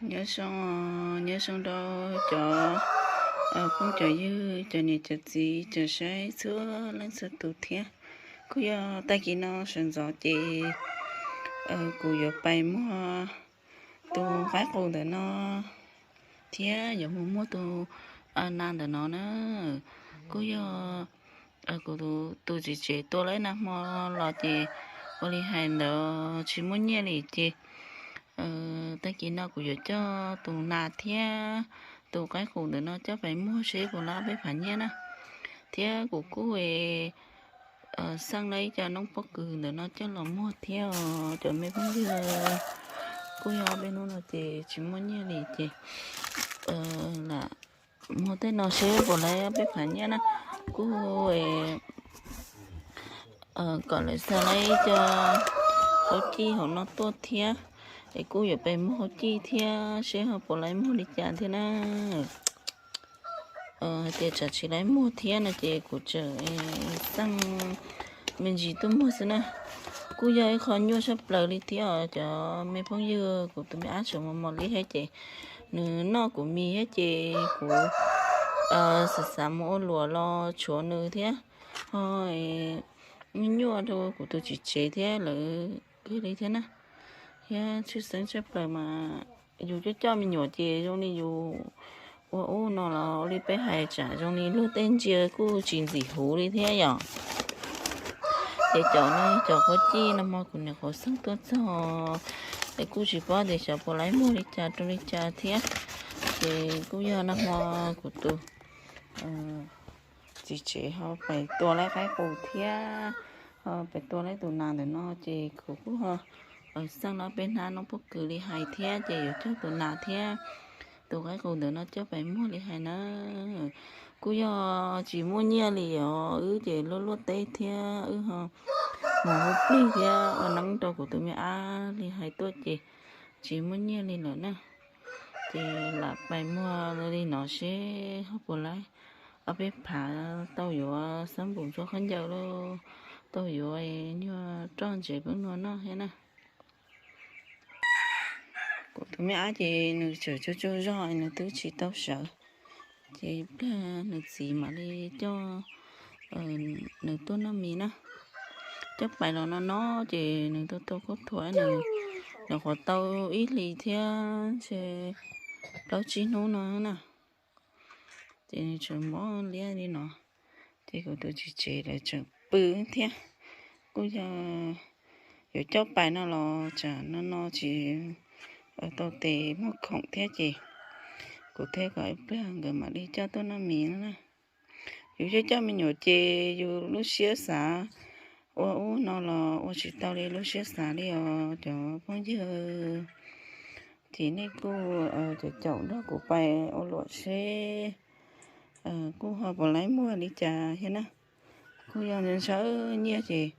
Nyob zoo, nyob zoo rau cov phooj cov ywg, cov niam cov txiv, cov saib txhua leej txhua tus thiab. Kuj yog tag kis no sawv ntxov ces kuv yuav pais muag tus qaib qus ntawm no thiab yuav mus muag tus nas ntawm no na. Kuj yog kuv tus txiv tsev tua lawm nag hmo los ces ua li hais ntawd tsis muaj nyiaj li ces tag kis no kuv yuav coj tus nas thiab tus qaib qus ntawm no coj pais muag seb puas laib ob peb phav nyiaj na. Thiab kuv kuj xaj lawm ib co noob pob kws ntawm no coj los muag thiab os cov me phooj ywg. Kuj yog ob peb hnub no ces tsis muaj nyiaj li ces lam muag tej no seb puas laib ob peb phav nyiaj na. Kuj kom lawv xa lawm ib co hauv cij hauv no tuaj thiab es kuj yuav pais muag hauv cij thiab seb ho puas laib muag li cas thiab na. Hais tias tsam tsis laib muag thiab no ces kuv tseem xaj me ntsis tuaj muag xwb na. Kuj yog ib qho nyuaj tshaj plaws li thiab os cov me phooj ywg. Kuv tus me ab tseem mos mos li thiab ces nws noj kuv mis thiab ces kuv xav xav mus ua luam los tshuav nws thiab ho nyuaj nyuaj rau kuv tus txiv tsev thiab lawv kiag li thiab na. Thiab tshwj xeeb tshaj plaws mas yus coj coj me nyuam ces zoo li yus ua ub no los ua li peb hais tsam zoo li luag tej ntsia kuj tsis ntxim huv li thiab yom. Ces cov no cov qhuav cij nag hmo kuv niam qhuav xeeb tuaj txog es kuj tsis paub tias xyov puas laib muag li cas rau li cas thiab. Ces kuj yog nag hmo kuv tus txiv tsev ho pais tua lawm qaib qus thiab ho pais tua lawm tus nas ntawm no ces kuv kuj ho xaj lawm ob peb hnab noob pob kws li hais thiab ces yuav coj tus nas thiab tus qaib qus ntawm no coj pais muag li hais na. Kuj yog tsis muaj nyiaj li os, wb ces luaj luaj teb thiab wb ho mus ua plig thiab ua neeb rau kuv tus me ab li hais tuaj ces tsis muaj nyiaj li lawm na. Ces lam pais muag li no seb ho puas laib ob peb phav tau yuav xab npum ntxuav khaub ncaws los tau yuav nyuag roj ntsev peb nua noj thiab na. Kuv tus me ab ces nws tseem tsaug tsaug zog nws twb tsis tau sawv. Ces pliag nws txiv mam li coj nws tuaj noj mis na. Coj pais los no no ces nws tau tau khaub thuas nws, nws qhuav tau ib hlis thiab ntshe plaub tsib hnub no na. Ces nws tseem mob liab li no. Ces kuv tus txiv tsev lawv tseem pw thiab. Kuj yog yuav coj pais no los tsam no no tsis tau tes muag khoom thiab ces kuv thiaj kom ib pliag nkawd mam li coj tuaj noj mis no na. Yus coj coj me nyuam ces yus lub siab xav ua ub no los ua tsis tau li lub siab xav li os cov phooj ywg. Ces nej kuj caum caum nrog kuv pais ua luam seb kuj ho puas laib muag li cas thiab na. Kuj yog ntshaw ntshaw nyiaj ces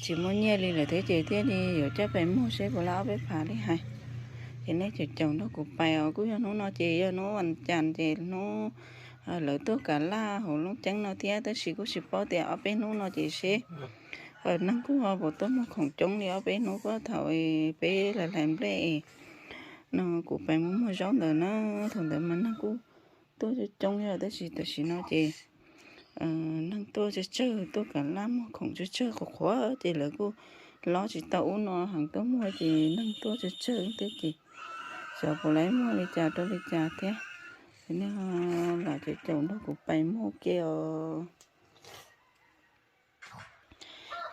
tsis muaj nyiaj li lawm thiab ces thiaj li yuav coj pais muag seb puas laib ob peb phav li hais. Ces nej caum caum nrog kuv pais os. Kuj yog hnub no ces yog hnub vas cas ces hnub lawv tuaj kav laj hauv Looj Ceeb no thiab tab sis kuj tsis paub tias ob peb hnub no ces seb neeg kuj ho puas tuaj muag khoom coob li ob peb hnub puag thaum peb hlais hlais nplej no kuv pais muag muag zaub ntawd na. Thaum ntawd mas neeg kuj tuaj coob coob li tab sis tam sim no ces neeg tuaj tsawg tsawg, tuaj kav laj muag khoom tsawg tsawg qhuav qhuav ces lawv kuj lob tsis tau ub no heev tuaj muag ces neeg tuaj tsawg tsawg thiab ces xyov puas laib muag li cas rau li cas thiab. Ces nej lam caum caum nrog kuv pais muag ke os.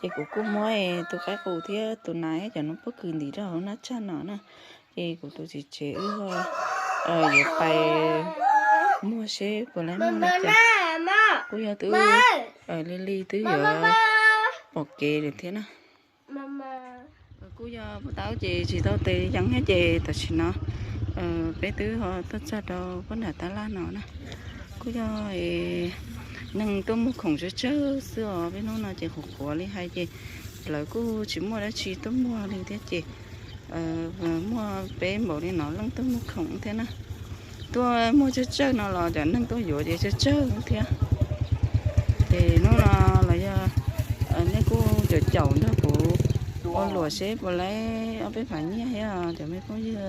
Ces kuv kuj muab tus qaib qus thiab tus nas thiab cov noob pob kws ntim rau hauv nab tshaj no na. Ces kuv tus txiv tsev wb yuav pais muag seb puas laib muag li cas. Kuj yog twb lig lig twb yuav pom kev lawm thiab na. Kuj yog puag ta ces tsis tau tes yees thiab ces tam sim no peb twb ho tuaj txog rau puag nram tab laj no na. Kuj yog neeg tuaj muag khoom tsawg tsawg xwb os, peb hnub no ces qhuav qhuav li hais ces lawv kuj tsis muaj dab tsi tuaj muag li thiab ces muaj peb npaum li no leej tuaj muag khoom thiab na. Tuaj muag tsawg tsawg no los cov neeg tuaj yuav ces tsawg tsawg thiab. Ces hnub no los yog nej kuj caum caum nrog kuv Ua luam seb puas laib ob peb phav nyiaj thiab cov me phooj ywg.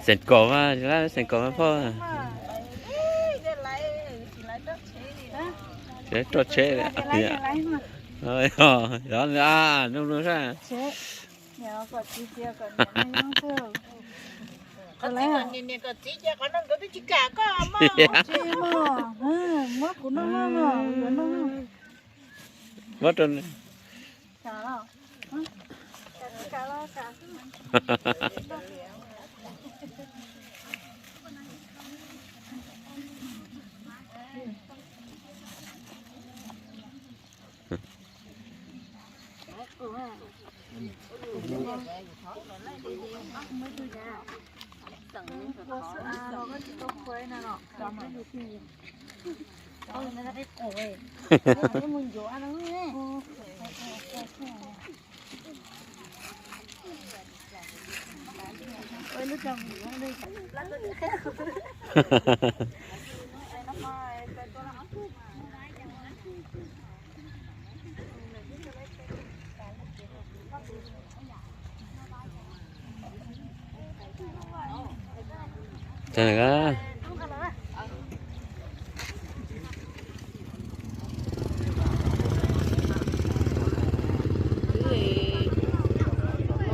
Xeem Kom mas, xeem Kom mas phauj. Roj tsheb, yog, yog, muab rau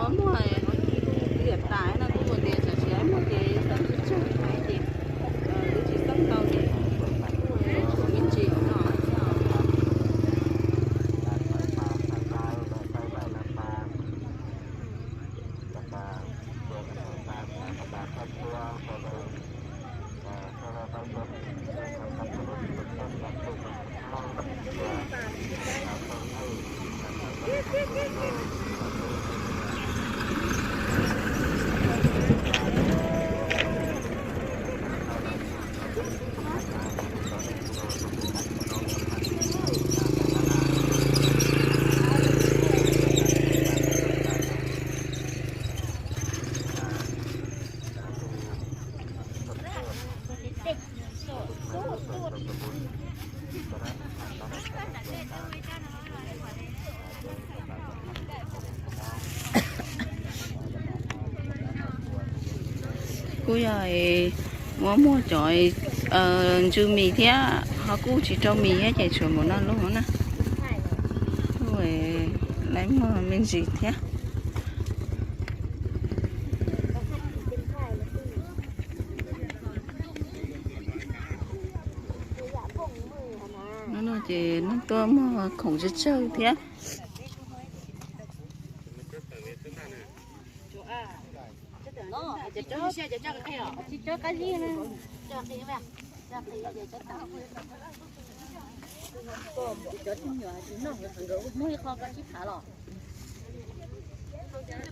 Muaj muaj liam tas no kuj mus tias tam sim muaj ces tau tsawg tsawg hais ces twb tsis txawj tau ces kuj tshuav me ntsis no. Kuj yog muab muag cov ntsw mis thiab ho kuj tsis rau mis thiab ces tshuav npaum no lauj na. Lawv muag me ntsis thiab. No ces neeg tuaj muag khoom tsawg tsawg thiab.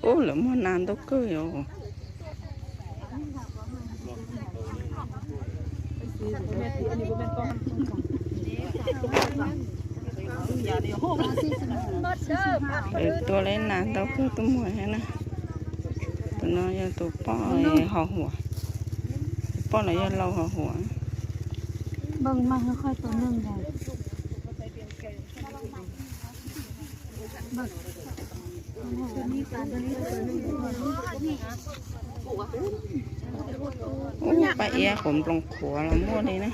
Ub, lawv muag nas ntau kawg yom. Tua lawv nas ntau kawg tuaj muag thiab na. Tus no yog tus poj ho huam, tus poj los yog lau ho huam. Npawg mas tus neeg ntag. Ub, paj iab quav nploos qhuav los muaj li na.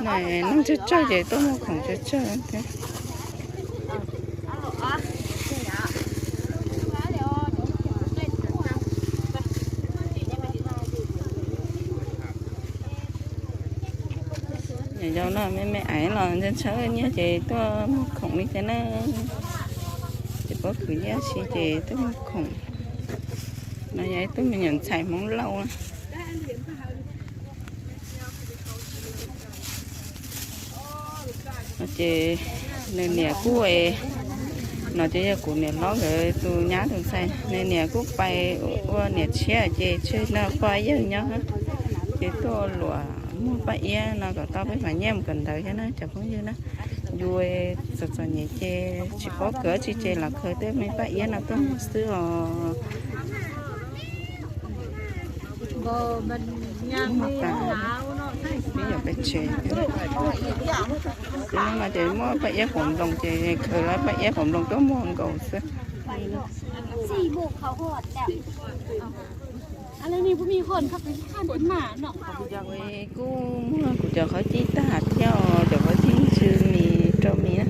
Neeg tsawg tsawg ces tuaj muag khoom tsawg tsawg thiab. Yog no me me aiv los ntshaw ntshaw nyiaj ces tuaj muag khoom li thiab na. Tsis paub khwv nyiaj si ces tuaj muag khoom. No yog ib tug me nyuam ntxhais Hmoob Lauj na. Ces nws niam kuj, no ces yog kuv niam hlob nkawd tus nyab tus ntxhais, nws niam kuj pais ua niam tshiab ces tseg no poj yawg nyob, ces tuaj luam muag paj iab no kom tau peb mam nyiaj mus kawm ntawv thiab na cov phooj ywg na. Yus txom txom nyem ces tsis paub kawm tsi ces los khaws tej me paj iab no tuaj muag xwb os. Muag tas, peb yuav peb tsev. Tus no mas ces muaj paj iab quav nploos ces khaws lawv paj iab quav nploos tuaj muag nkaus xwb. Kuv kuj muag kuv cov qhov cij tag thiab os, cov qhov cij ntsw mis rau mis na,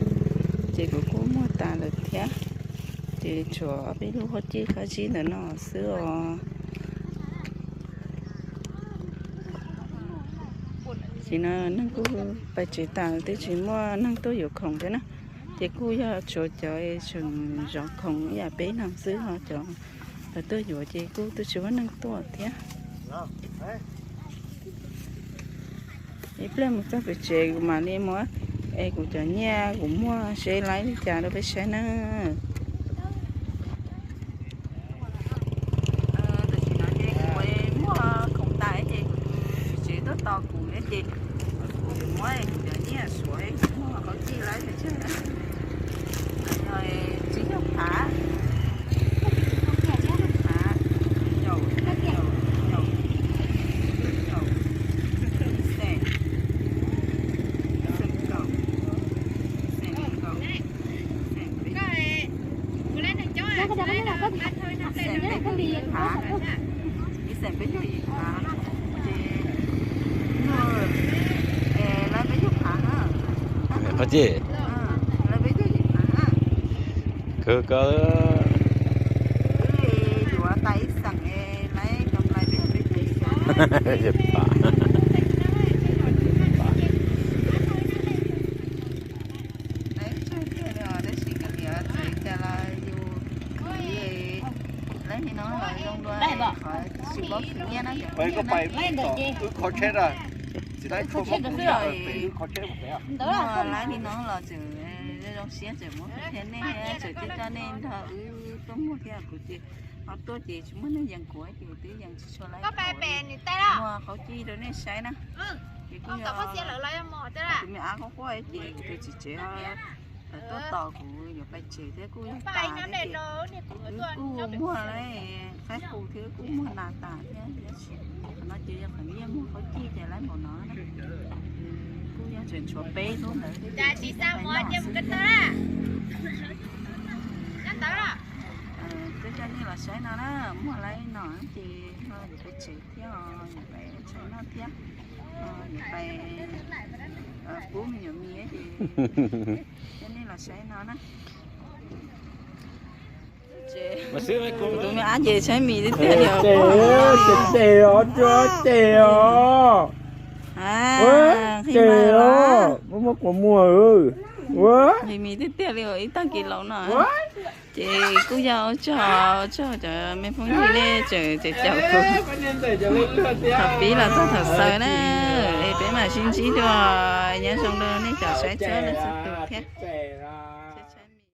ces kuv kuj muag tas lawm thiab. Ces tshuav peb lub qhov cij qhov cij ntawm no xwb os. Ces no neeg kuj pais tsev tas twb tsis muaj neeg tuaj yuav khoom thiab na. Ces kuj yog tshuav cov tseem zov khoom ib yam peb no xwb ho cov lawv tuaj yuav ces kuj twb tsis muaj neeg tuaj thiab. Ib pliag mus txog pem tsev kuv mam li mus es kuv cov nyiaj kuv muag seb laib li cas rau peb saib na. Tam sim no ces kuv muag khoom tas ces kuv tus txiv tsev tuaj tos kuv ces kuv muab kuv cov nyiaj suav kuv muag qhov cij laib pes tsawg. Yog tsib caug phav, caum, caum, caum, ib xees, ib xees kaum, ib xees kaum, ib xees peb caug, ib xees peb caug yim phav, ib xeem peb caug yim phav, ces, es, lawv peb caug phav na. Qhov cij, lawv peb caug yim phav na. Khwv ko, wb li yuav tas ib xeem es lawv kam lais peb caug peb caug. Lawv tsawg tiag li os, tab sis kav liam txawm cas los yus, lawv li no los zoo dua qhov tsis paub khwv nyiaj na. Lawv li no los tseem zoo siab tseem muab qhia nej, tseem coj nej nrog wb tuaj muag thiab kuv ces ho tuaj ces tsis muaj neeg yees kuv ces twb yees tsis tshua lawv, muag qhov cij rau nej saib na. Ces kuj yog tus me ab quaj quaj ces kuv tus txiv tsev tuaj tos kuv yuav pais tsev thiab kuj yog tas thiab ces wb kuj muag lawm, qaib qus thiab kuj muag nas tas thiab, tab sis qhov no ces yog qhov nyiaj muag qhov cij ces lawv npaum no na. Kuj yog tseem tshuav peb lub ntawd thiab ces tsis tas pais noj xwb thiab. Twb coj nej los saib no na, muag lawm no ces ho yuav pais tsev thiab, yuav pais tsev noj thiab, yuav pais pub me nyuam mis ces coj nej los saib no na. Tus me ab ces saib mis tiag tiag li os. Ces os, ces os. Ces os, muaj muaj quas muag. Nqhis mis tiag tiag li ib tag kis laus no. Ces kuj yog ua tsaug, ua tsaug cov me phooj ywg nej tseem caum kuv thaum pib los txog thaum xaus na. Es peb mam sib ntsib dua, nyob zoo rau nej cov saib txhua leej txhua tus thiab.